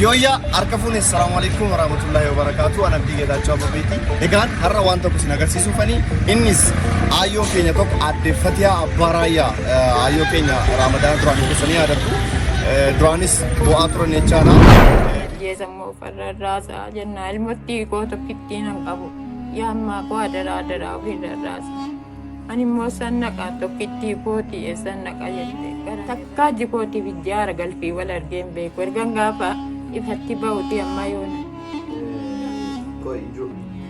Yooyyaa harka fuune, assalaamu alaikum warahmatullahi wabarakatuh. An Abdii Geetaachoo Ababeeti. Egaan har'a waan tokko isin agarsiisuufani, innis aayyoo keenya tokko Aadde Fatiyaa Abbaa Raayyaa, aayyoo keenya Raamadaana duraan keessanii yaadattu. Duraanis bu'aa turan jechaadha. Jeesammoo farra raasaa jennaa ilmotti koo tokkittiin han qabu. Yaa ammaa koo, adaraa adaraa ofirra raasa. Ani immoo san naqa, tokkittii kooti eessan naqa jette. Gara takkaa jikootiif ijjaara galfii wal argeen beeku. Ergan gaafa ifatti ba'uti amma yoona.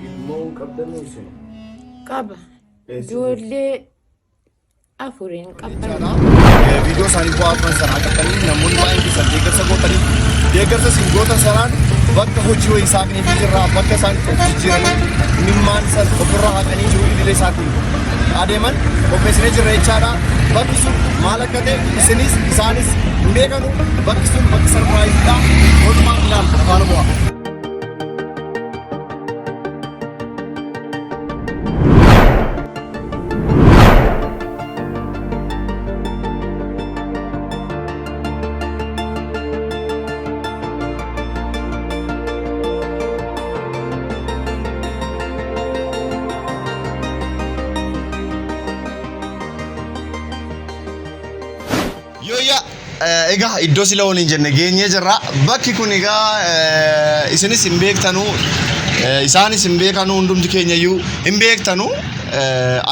Ilmoo qabdanuu isin? Qaba. Ijoollee afuriin qaba. Viidiyoo isaanii bu'aa turan sana agartanii namoonni baay'een keessan deeggarsa gootanii, deeggarsa isin gootan sanaan bakka hojii wayii isaaniif jirra, bakka isaan itti of jijjiiranii mimmaan san ofirraa haqanii jiru idilee isaatiin adeeman qopheessinee jirra jechaadha. Bakki sun maal akka ta'e isinis isaanis hin beekanu. Bakki sun bakki sarpiraayiziidha. Walumaan ilaalla, afaan bu'aa. Yooyyaa, egaa iddoo sila waliin jenne geenyee jirra. Bakki kun egaa isinis hin beektanu, isaanis hin beekanu, hundumti keenya iyyuu hin beektanu.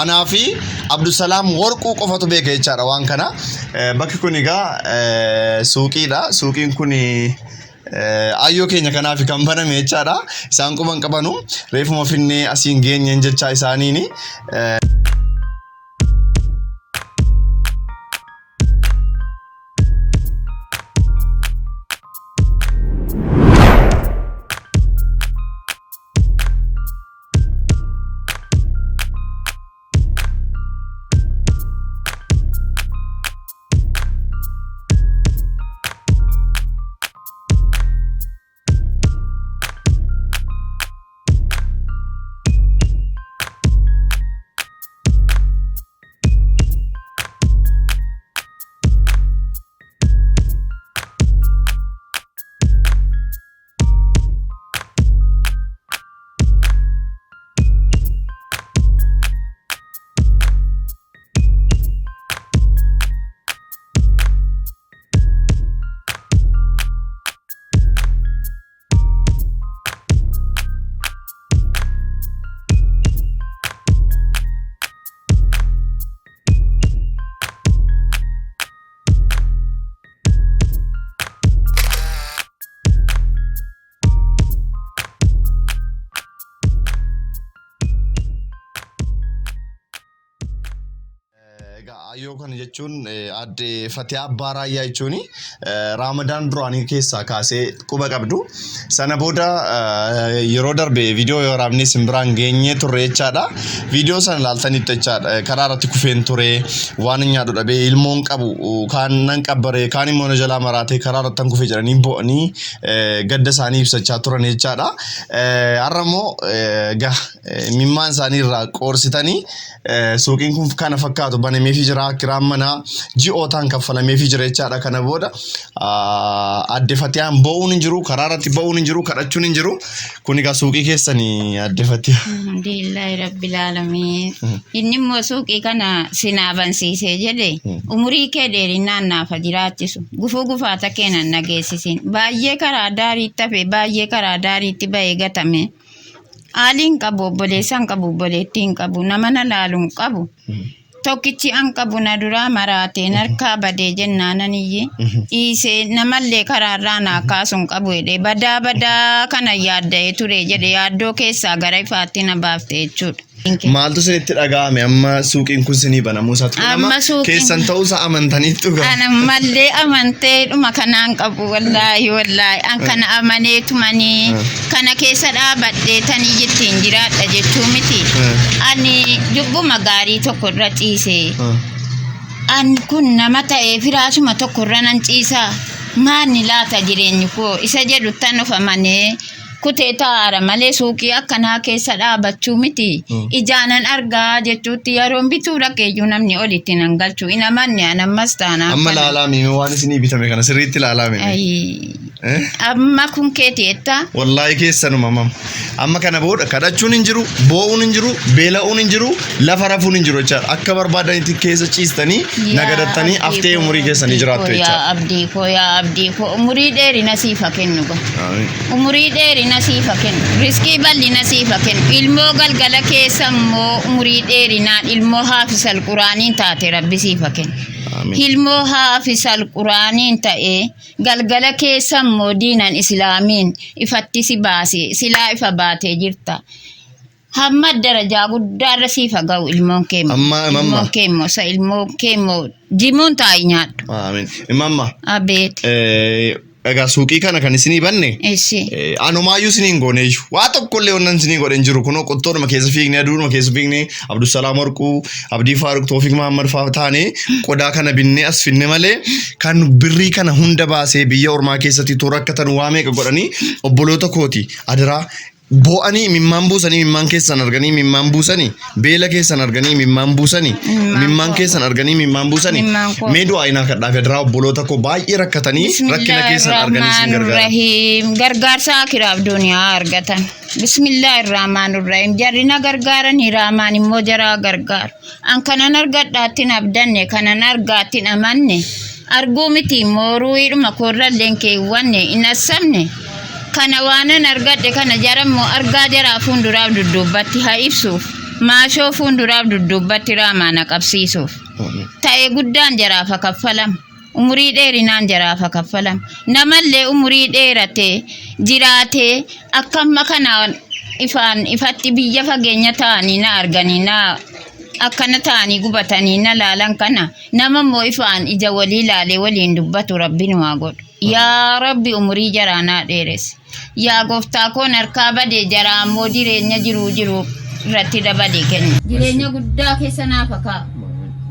Anaa fi Abdusalaam Warquu qofatu beeka jechaadha waan kana. Bakki kun egaa suuqiidha. Suuqiin kun aayyoo keenya kanaaf kan baname jechaadha. Isaan quban qabanu, reefuma finnee asiin geenyeen jechaa isaaniini. Egaa ayyoo kana jechuun Aadde Fatiyaa Abbaa Raayyaa jechuun Raamadaan duraanii keessaa kaasee quba qabdu. Sana booda yeroo darbe viidiyoo yoo waraabnee isin biraan geenyee turre jechaadha. Viidiyoo sana ilaaltanitti jechaadha. Karaa irratti kufeen ture, waan hin nyaadhu dhabee, ilmoon qabu kaan nan qabbare, kaan immoo na jalaa maraatee karaa irratti kan kufe jedhanii bo'anii gadda isaanii ibsachaa turan jechaadha. Har'a immoo egaa mimmaan isaanii irraa qoorsitanii suuqiin kun kana fakkaatu banameefii jira. Kiraan manaa ji'ootaan kaffalameefii jira jechaadha. Kana booda Aadde Fatiyaan ba'uun hin jiru, karaa irratti ba'uun hin jiru, kadhachuun hin jiru. Kun egaa suuqii keessanii, Aadde Fatiyaa. Alhamdulillahi rabbil aalamiin. Inni immoo suuqii kana sinaa bansiisee jedhe, umurii kee dheerinaan naaf haa jiraachisu. Gufuu gufaata kee nan dhageessisin. Baay'ee karaa daariitti hafe, baay'ee karaa daariitti ba'ee gatame. Haalii hin qabu, obboleessa hin qabu, obboleettii hin qabu, nama na laalu hin qabu. Tokkichi an qabu na duraa maraatee narkaa badee jennaanan iyye dhiisee, namallee karaarraa naa kaasu hin qabu jedhee badaa badaa kana yaadda'ee ture jedhe, yaaddoo keessaa gara ifaatti na baafte jechuudha. Maaltu isinitti dhaga'ame amma suuqiin kun sinii banamuu isaatti? Kun Amma keessan ta'uusaa amantaniittu gaa? Ana mallee amantee dhuma kanaan qabu, wallaahi wallaahi, an kana amaneetumanii kana keessa dhaabadhee tanii ittiin jiraadha jechuu miti. Ani jubbuma gaarii tokko irra ciise. An kun nama ta'ee firaasuma tokko irra nan ciisaa, maanni laata jireenyi koo isa jedhu tan of amanee kutee taa'aara malee suuqii akkanaa keessa dhaabachuu miti. Ijaanan argaa jechuutti yeroon bituu dhaqeeyyuu namni olitti nan galchu. Hin amanne an ammas taanaan Amma kana. laalaa miime, waan isinii bitame kana sirriitti laalaa miime. Ayii. Amma kun keeti jettaa? Wallaahi keessanuma mam. Amma kana booda kadhachuun hin jiru, boo'uun hin jiru, beela'uun hin jiru, lafa rafuun hin jiru jechaadha. Akka barbaadanitti keessa ciistanii nagadattanii haftee umurii keessanii jiraattu Yaa jechaadha. abdii koo, yaa abdii koo, umurii dheerina siif haa kennu gaa. Amiin. Umurii dheerina siif haa kennu. Riskii bal'ina siif haa kennu. Ilmoo galgala keessa immoo umurii dheerinaan ilmoo haafisal quraaniin taate rabbi siif haa kennu. Amiin. Ilmoo haafisal quraaniin ta'ee galgala keessa immoo diinan islaamiin ifatti si baase silaa ifa baatee jirta. Hamma darajaa guddaarra siif haa ga'u ilmoon kee immoo. Amma mamma. Ilmoon kee immoo isa ilmoon kee immoo jimuun taa'i nyaadhu. Amiin. Mamma. Abeet. Egaa suuqii kana kan isinii banne Ishi. Anumaayyuu isiniin gooneeyyu. Waa tokkollee wannan isinii godhe hin jiru. Kunoo qottoodhuma keessa fiignee aduudhuma keessa fiignee Abdusalaam Warquu, Abdii Faaruq, Toofiq Mahammad fa'aa taanee qodaa kana binnee as finne malee kan birrii kana hunda baasee biyya ormaa keessatti toora rakkatan waa meeqa godhanii obboloota kooti adaraa boo'anii imimmaan buusanii imimmaan keessan arganii imimmaan buusanii beela keessan arganii imimmaan buusanii imimmaan keessan arganii imimmaan buusanii Imimmaan koo. mee du'aa inaa kadhaaf adaraa obboloota koo baay'ee rakkatanii rakkina keessan arganii isin gargaaran. Bismillahirrahmanirrahiim. Gargaarsa akiraaf duniyaa argatan. Bismillahirrahmanirrahiim. Jarri na gargaaranii raamaan immoo jaraa gargaaru. An kanan argadhaatti hin abdanne kanan argaatti hin amanne. Arguu miti mooruudhuma koorralleen keewwanne hin assamne. Kana waanan argadhe kana jara immoo argaa jaraa fuulduraaf dudduubbatti haa ibsuuf. Maashoo fuulduraaf dudduubbatti raamaa na qabsiisuuf. Ta'e guddaan jaraaf haa kaffalamu. Umurii dheerinaan jaraaf haa kaffalamu. Namallee umurii dheeratee jiraatee akka amma kanaan ifaan ifatti biyya fageenya ta'anii na arganii na akkana ta'anii gubatanii na laalan kana nama immoo ifaan ija walii laalee waliin dubbatu rabbi nu haa godhu. Yaa rabbi umurii jaraa naa dheeresse. Yaa gooftaa koon harkaa badee jaraa ammoo jireenya jiruu jiruu irratti dabalee kenna. Jireenya guddaa keessa naaf haa kaa'u.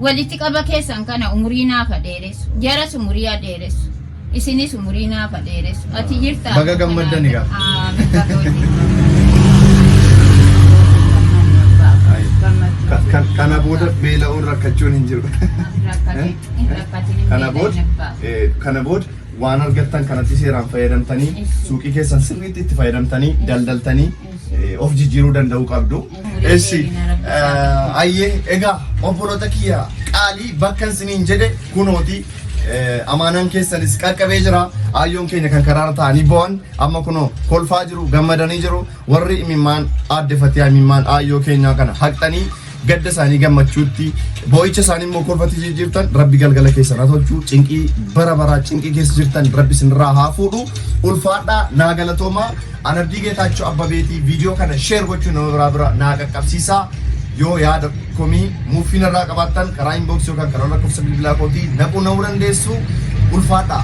Walitti qaba keessan kana umurii naaf haa dheeressu. Jaras umurii haa dheeressu. Isinis umurii naaf haa dheeressu. Ati jirtaa? Baga gammaddan egaa. Amiin, baga wajjin gammaddan. Kana booda beela'uun rakkachuun hin jiru. Kana booda kana booda waan argattan kanatti seeraan fayyadamtanii suuqii keessan sirriitti itti fayyadamtanii daldaltanii of jijjiiruu danda'uu qabdu. Eessi ayyee egaa obboloota kiyya qaalii bakka isiniin jedhe kunooti amaanaan keessanis qaqqabee jira. Ayyoon keenya kan karaarra ta'anii bo'an amma kunoo kolfaa jiru gammadanii jiru warri imimmaan aadde Fatiyaa imimmaan ayyoo keenyaa kana haqxanii gadda isaanii gammachuutti boo'icha isaanii immoo kolfatti jijjiirtan rabbi galgala keessan haa tolchu cinqii bara baraa cinqii keessa jirtan rabbi isinirraa haa fuudhu ulfaadhaa naa galatoomaa an Abdii Geetaachoo Abbabeetii viidiyoo kana share gochuun nama biraa bira naa qaqqabsiisaa yoo yaada komii muuffii narraa qabaattan karaa inbox yookaan karaa lakkoofsa bilbilaa kootii naquu na'uu dandeessu ulfaadhaa.